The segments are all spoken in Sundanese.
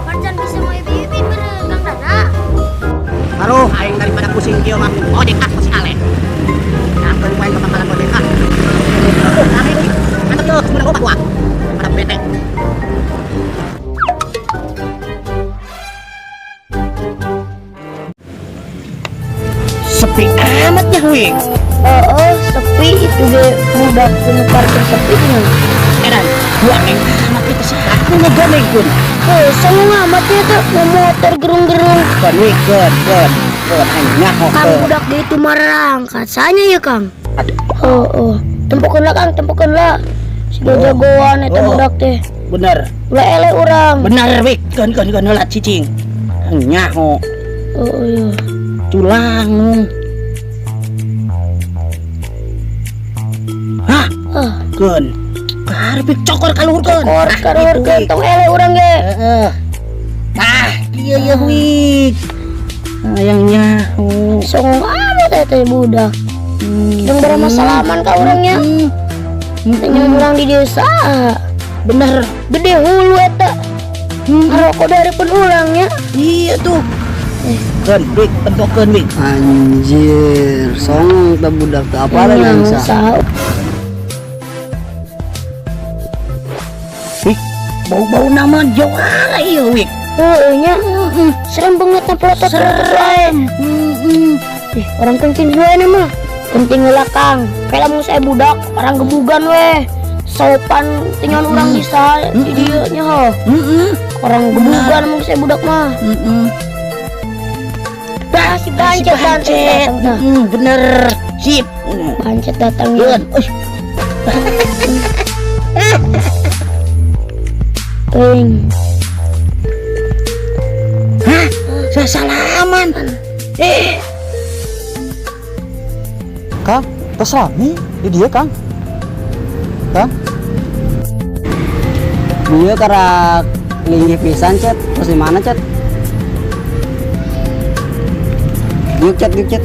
Marjan bisa mau ibi-ibi meureun Kang Dana. Aduh, aing daripada pusing kieu mah ojek ah masih ale. Nah, ku aing ke pangkalan ojek ah. Oh, rame euy. Mantap yeuh, geus meunang obat gua. Pada bete. Sepi amat ya, Wik. Oh, sepi itu ge budak nu parkir sepi nya. Edan, gua neng amat itu saha nu ngegomengkeun. Oh, songong amat ya tuh mau motor gerung-gerung. Keun, Wik, keun, keun. Keun aing nyaho Kang keun. Budak ge itu marang kasanya ya, Kang. Oh. Tempokeun lah, Kang, tempokeun lah. Siga jagoan eta budak teh. Bener. Ulah eleh urang. Bener, Wik. Keun, keun, keun heula cicing. Aing nyaho. Oh, iya. Culang. Hah? Ah, Keun. Karep cokor kaluhurkeun. Cokor Ah, kaluhurkeun gitu, Wik. Tong eleh urang ge. Heeh. Tah, kieu ye, Wik. Hayang nyaho. Songong amat eta budak. Jeung barama salaman ka urangnya. Tanya urang di desa. Bener. Gede hulu eta. Ngarokok dari pun urangnya. Iya tuh. Keun, Wik, tempokeun, Wik. Anjir, songong teh budak teh apa lagi Nyaho bisa. Saha. Wik, bau-bau nama juara ieu, Wik. Heeh nya. Serem banget na pelotot-pelotot lain. Ih, orang penting gue nih mah. Penting lah, Kang. Kayak lamun saya budak, orang gebugan weh. Sopan tinggal orang bisa di dieu nya ho. Orang gebugan mun saya budak mah. Dah si Bancet Si Bancet datang dah. Bener. Sip. Bancet datang ya. Keun. Uy, Ting. Hah? Sasalaman. Eh, Kang, tos rame di dia, Kang. Kang, Dia karak linggih pisan, Cet. Terus di mana, Cet? Yuk, Cet, yuk, Cet.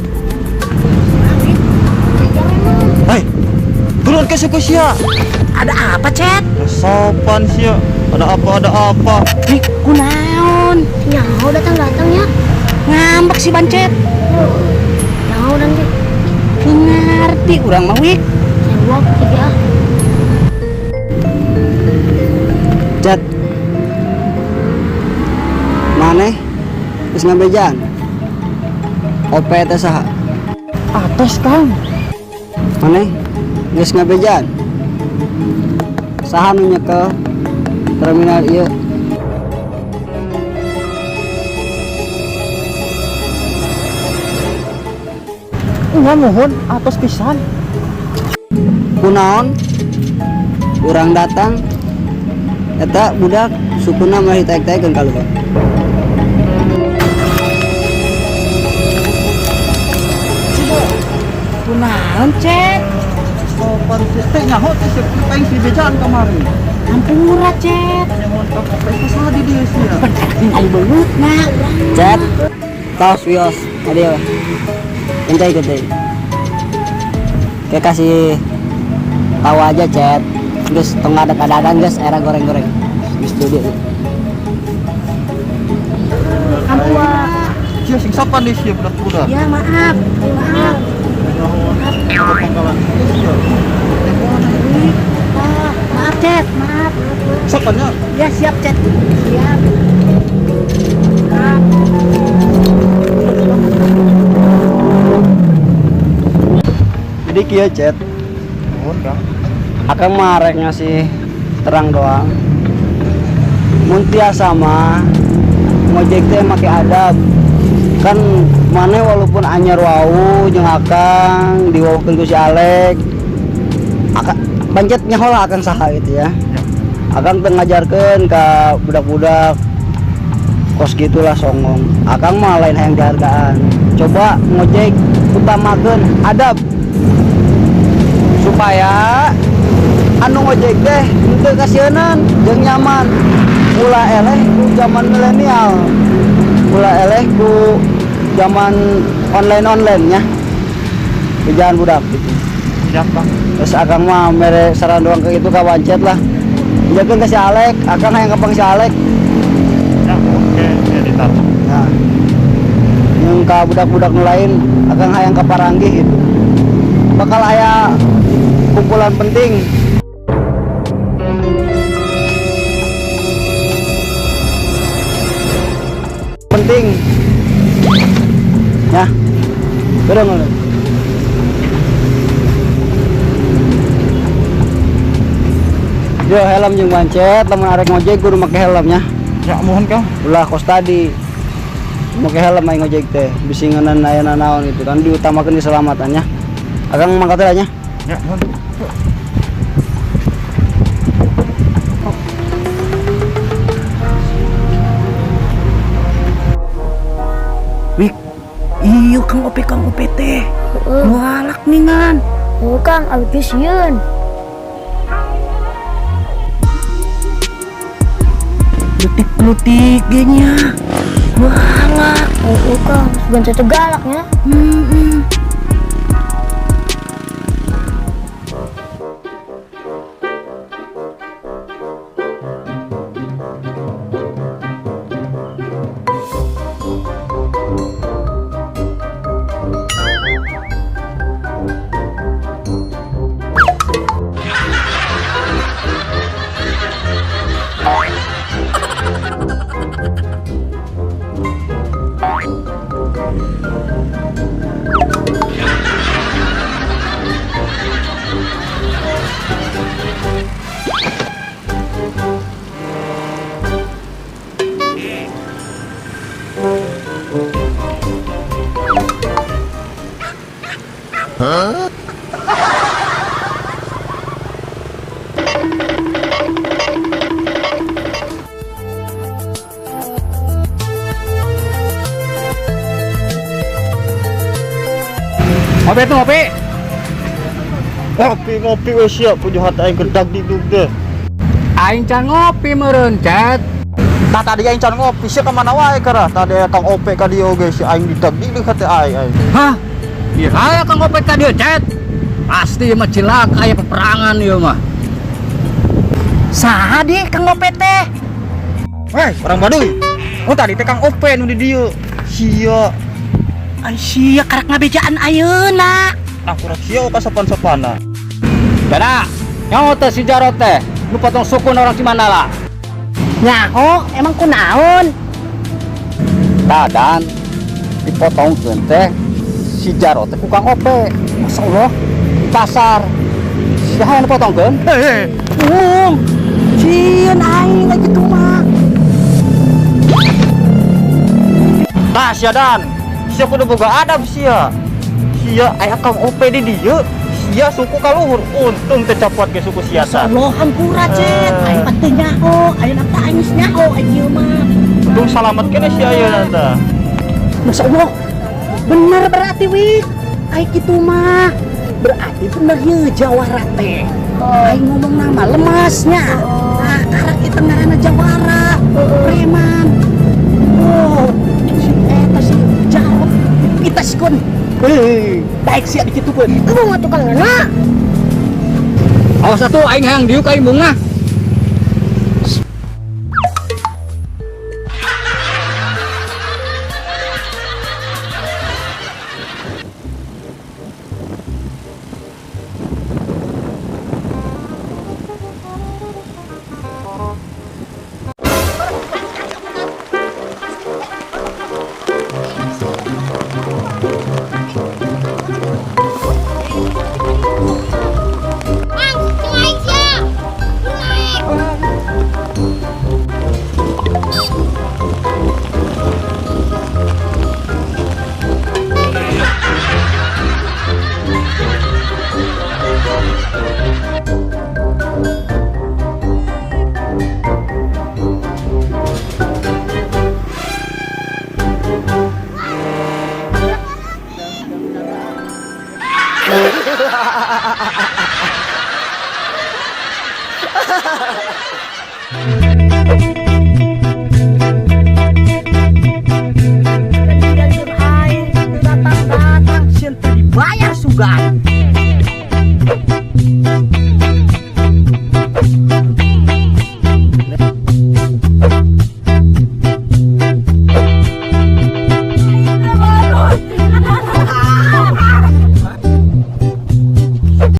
Hei, turun ke suku sia. Ada apa, Cet? Sopan sia. Ada apa, ada apa? Ih, kunaon? Nyaho datang-datang ya. Ngambek si Bancet. Nyaho nanti. Ngerti urang mah, Wik. Saya tiga. Cet. Maneh geus ngabejaan? OP teh saha? Atos, Kang. Maneh geus ngabejaan? Saha nu nyekel terminal ieu? Enggak mohon, atos pisan. Kunaon? Urang datang eta budak sukuna mah ditaek-taekeun ka luhur. Kunaon, Cet? Sopan sia teh nyaho teh sia pengen si bejaan kamari. Ampura, Cet. Nyaho Kang OP teh saha di dieu sia. Pan karak ningali beutna urang. Cet. Tos wios, adio. Gentai gentai. Kayak kasih tahu aja, Cet. Geus tong ada kadadan geus era goreng-goreng. Geus jadi. Ampura. Sia sing sopan di sia budak-budak. Ya, maaf. Maaf. Nyaho ada pangkalan sia. Ah, maaf, Cet. Maaf. Sopannya Ya, siap, Cet. Siap. Maaf. Jadi kieu, Cet. Mohon, Kang. Akang mah rek ngasih terang doang. Mun tiasa mah ngojek teh make adab. Kan maneh walaupun anyar wau jeung akang diwaukeun ku si Alek. Akang Bancet nyaho lah akang saha gitu ya. Akang teu ngajarkeun ka budak-budak kos gitulah songong. Akang mah lain hayang dihargaan. Coba ngojek utamakeun adab supaya anu ngojek teh henteu kasieunan jeung nyaman. Ulah eleh ku zaman milenial, ulah eleh ku Zaman online online nya. Bejaan budak gitu. Siap, Kang. Terus akang mah mere saran doang ke itu ka Wancet lah. Jakeun ka si Alek, akang hayang kapanggih si Alek. Ya, oke, ya ditaruh. Nah. Yang ka budak-budak nu lain akang hayang kaparanggih gitu. Bakal aya kumpulan penting. Penting. Ya. Udah ngono. Yo helm jeung Wancet, lamun arek ngojek kudu make helmnya. Ya, mohon, Kang. Ulah kos tadi. Make helm aing ngojek teh, bisi ngeunan aya nanaon gitu kan diutamakeun keselamatannya. Akang mangkat heula nya. Ya, mohon. Wik, iyo Kang Ope, Kang Ope teh. Heeh. Galak ningan. Oh Kang, abi sieun. Letik-letik ge nya. Galak. Oh, Kang, sugan teh galaknya. Heeh. Ngopi tuh ngopi. Ngopi ngopi we siap pujuhat aing gedag di teh. Aing can ngopi meureun, Cet. Tah tadi aing can ngopi sia ka mana wae kara. Tadi aya Kang Ope ka dieu oge si aing didag di hate aing aing. Hah? Iya, aya Kang Ope ka dieu, Cet. Pasti ieu mah cilaka aya peperangan ieu mah. Saha di Kang Ope teh? Hei, orang Baduy. Oh tadi teh Kang Ope nu di dieu. Sia. Ai sia karak ngabejaan ayeuna. Ah kurang sia ka sopan-sopana. Dada, nyaho teh si Jarot teh, nu potong suku orang Cimandala. Nyaho, emang kunaon? Dadan dipotongkeun teh si Jarot teh ku Kang Ope. Masya Allah, di pasar. Siapa yang dipotongkeun? Hehe. Ung. Sieun aing lagi kitu mah. Tah sia Dan. Sia kudu boga adab sia. Sia aya Kang Ope di dieu. Sia suku kaluhur, untung teu copot ge suku sia tah. Allah hampura Cet. Aing mah teu nyaho, ayeuna teh aing geus nyaho aing ieu mah. Untung salamet keneh sia ayeuna tah. Masya Allah. Bener berarti Wik. Aing kitu mah. Berarti bener ye jawara teh. Aing ngomong nama lemasnya. Nah, karak kita ngaranna jawara, preman. Oh, si eta si Jarot dipitaskeun. Heuh, baik sia dikitukeun. Kamu mah tukang nana. Awas atuh aing hayang diuk aing bunga. Mang, cing aing sia. Naik.